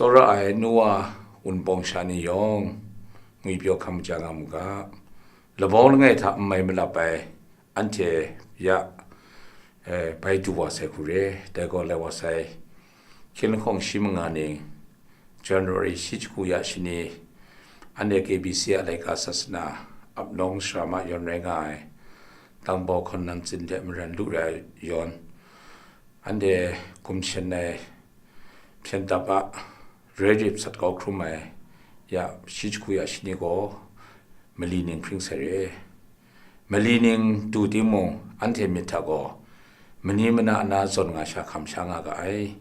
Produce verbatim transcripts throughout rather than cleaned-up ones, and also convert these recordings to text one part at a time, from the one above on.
Tsawra ai nu wa wunpawng sha ni yawng, ngwipyaw hkam ja nga mu ga. Labau langai hta n mai malap ai anhte ya, eh, bai du wa sai hku re, dai gaw lai wa sai, hkyen lahkawng shi manga ning, January shi jahku ya shani, anhte K B C a laika sasana, ap nawng sara ma yawn rai nga ai, Tangbau hkawn nan tsin hte maran lu rai yawn, anhte kumshen ai hpyen dap a roi rip sat kau hkrum ai ya shi jahku ya shani gaw, mali ning hpring sai re. Mali ning du timung, anhte myit hta gaw, mani mana na zawn nga sha hkam sha nga ga ai.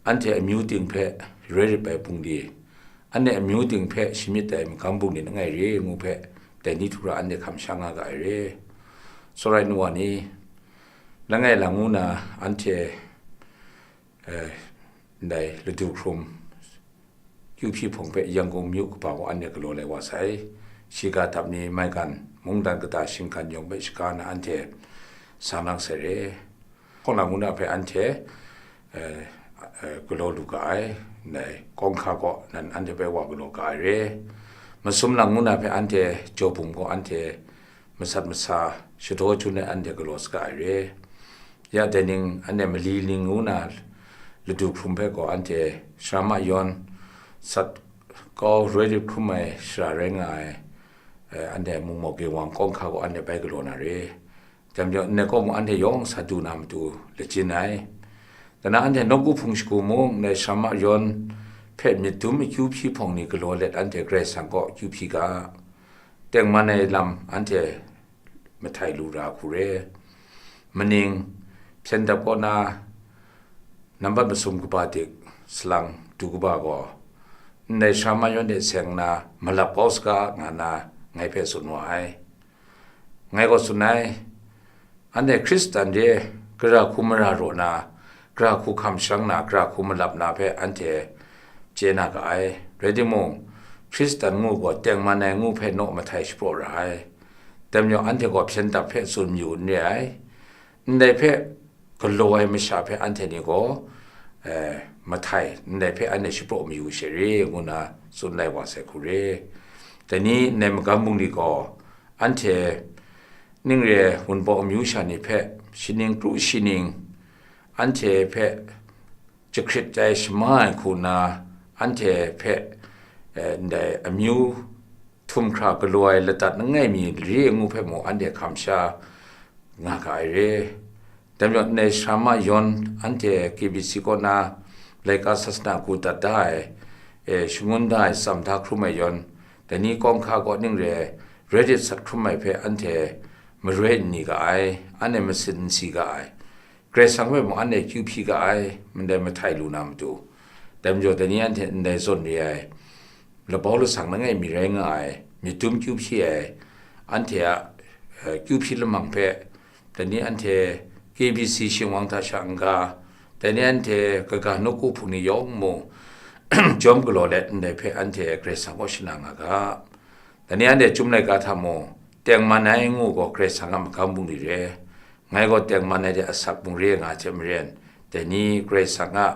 Anhte amyu ting hpe roi rip ai bungli, anhte amyu ting hpe shamyit ai magam bungli langai re ngu hpe, dai ni htu ra anhte hkam sha nga ga ai re. Tsawra ai nu wa ni, langai lang ngu na anhte, eh, ndai ladu hkrum kyu hpyi hpawng hpe Yangon myu kaba gaw anhte galaw lai wa sai. Shiga dap ni maigan, mungdan kata shinggan yawng hpe shaga na anhte sa nang sai re. Hkawng lang ngu na hpe anhte, eh, eh, galaw lu ga ai, ndai kawng hka kaw nan anhte bai wa galaw ga ai re. Masum lang ngu na hpe anhte jaw bum kaw anhte masat masa shadaw jun ai anhte galaw saga ai re. Ya dai ning, anhte mali ning ngu na ladu hkrum hpe gaw anhte sara ma yawn sat kau roi rip hkrum ai shara rai nga ai, eh, anhte mung maw ge wang kawng hka gaw anhte bai galaw na re. Dai majaw, ndai kaw mung anhte yawng sa du na matu lajin ai. Dai na anhte nawku hpung shagu mung, ndai sara ma yawn hpe myit dum akyu hpyi hpawng ni galaw let anhte Karai Kasang kaw akyu hpyi ga, tengman ai lam anhte mahtai lu ra hku re. Maning, hpyen dap kaw na, nambat masum kaba dik salang du kaba gaw, ndai sara ma yawn de seng nna malap kau saga nga na ngai hpe tsun wa ai. Ngai gaw tsun ai, anhte Hkristan re, gara hku mara raw na, gara hku hkam sharang na, gara hku malap na hpe anhte chye na ga ai. Rai timung, Hkristan ngu gaw tengman ai ngu hpe naw mahtai shapraw ra ai. Dai majaw, anhte gaw hpyen dap hpe tsun mayu n re ai. Ndai hpe galaw ai masha hpe anhte ni gaw, eh, mahtai, ndai hpe anhte shapraw mayu she re, ngu na tsun lai wa sai hku re. Dai ni ndai magam bungli gaw, anhte ning re ai Wunpawng amyu sha ni hpe shaning kru shaning, anhte hpe jahkrit ai shama ai hku na, anhte hpe, eh, ndai amyu htum hkra galaw ai ladat langai mi re ai ngu hpe mung anhte hkam sha nga ga ai re. Dai majaw, ndai sara ma yawn anhte K B C kaw na laika sasana hku dat da ai, e, shangun da ai, tsam da hkrum ai yawn, dai ni kawng hka kaw ning re ai, roi rip sat hkrum ai hpe anhte maroi n ni ga ai, anhte masin n si ga ai. Karai Kasang hpe mung anhte kyu hpyi ga ai, ndai mahtai lu na matu. Dai majaw, dai ni anhte ndai zawn re ai, labau lasang langai mi rai nga ai, myit dum kyu hpyi ai, anhte a, eh, kyu hpyi lamang hpe, dai ni anhte K B C shingwang hta sha n-ga, dai ni anhte kaga nawku hpung ni yawng mung jawm galaw let ndai hpe anhte Karai Kasang kaw shana nga ga. Dai ni anhte Chyum laika hta mung, tengman ai ngu gaw Karai Kasang a magam bungli re, ngai gaw tengman ai de asak bungre nga ai hte maren, dai ni Karai Kasang a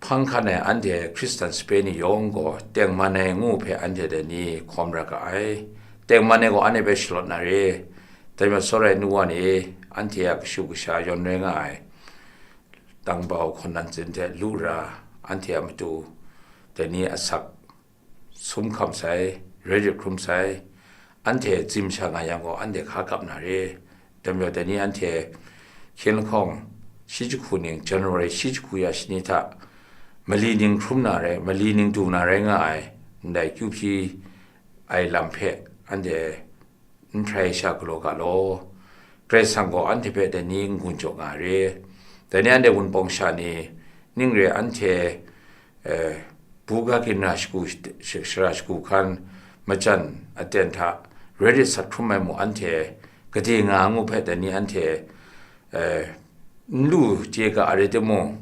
hpang hkan ai anhte Hkristan sape ni yawng gaw tengman ai ngu hpe anhte dai ni hkawm ra ga ai. Tengman ai gaw anhte hpe shalawt na re. Dai majaw, tsawra ai nu wa ni, anhte a kashu kasha yawn rai nga ai, Tangbau hkawn nan tsin hte lu ra, anhte a matu dai ni asak sum hkam sai, roi rip hkrum sai, anhte tsim sha nga yang gaw, anhte hka kap na re. Dai majaw, dai ni anhte hkyen lahkawng shi jahku ning, January shi jahku ya shani hta, mali ning hkrum na rai, mali ning du na rai nga ai, ndai kyu hpyi ai lam hpe anhte n hprai sha galaw ga law. Karai Kasang gaw anhte hpe dai ni n-gun jaw nga re. Dai ni anhte Wunpawng sha ni, ning re anhte, eh, buga ginra shagu, sh-, shara shagu hkan, majan aten hta, roi rip sat hkrum ai mung anhte gade nga ngu hpe dai ni anhte, eh, n lu chye ga ai rai timung,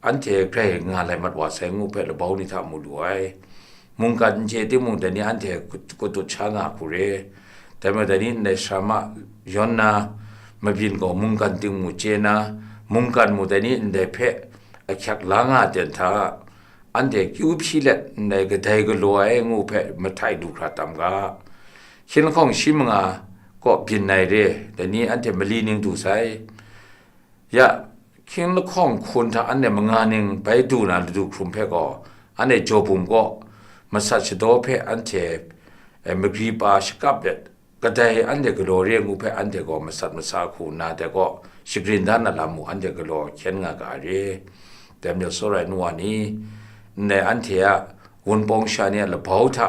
anhte grai nga lai mat wa sai ngu hpe labau ni hta mu lu ai. Mungkan n chye timung, dai ni anhte kut-, kutut sha nga hku re. Dai majaw, dai ni ndai sara ma yawn na mabyin gaw mungkan ting mu chye na, mungkan mung dai ni ndai hpe ahkyak la nga ten hta, anhte kyu hpyi let ndai kadai galaw ai ngu hpe mahtai lu hkra tam ga. Hkying lahkawng shi manga kaw byin ai re, dai ni anhte mali ning du sai. Ya, hkying lahkawng hkun hta anhte manga ning bai du na ladu hkrum hpe gaw, anhte jaw bum kaw masat shadaw hpe anhte, eh, magri pa shakap let, kadai anhte galaw re ngu hpe anhte gaw masat masa hku nna dai kaw shagrin da na lam mung anhte galaw hkyen nga ga ai re. Dai majaw, tsawra ai nu wa ni, ndai anhte a wunpawng sha ni a labau hta,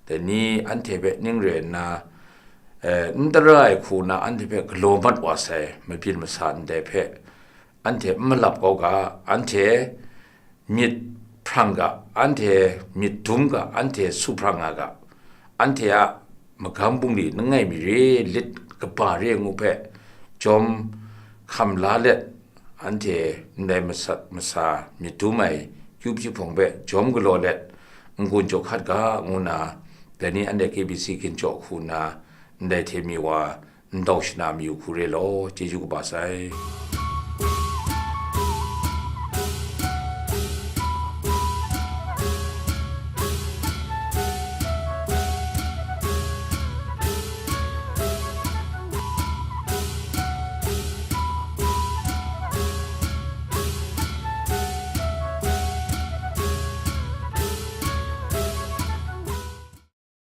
dai ni anhte hpe ning re nna, eh, n tara ai hku nna anhte hpe galaw mat wa sai, mabyin masa ndai hpe anhte n malap kau ga, anhte myit hprang ga, anhte myit dum ga, anhte su hprang nga ga, anhte a magam bungli langai mi re, lit kaba re ngu hpe jawm hkam la let, anhte ndai masat masa myit dum ai kyu hpyi hpawng hpe jawm galaw let, n-gun jaw hkat ga, ngu nna, dai ni anhte K B C ginjaw hku nna, ndai hte mi wa ndau shana mayu hku re law, chyeju kaba sai.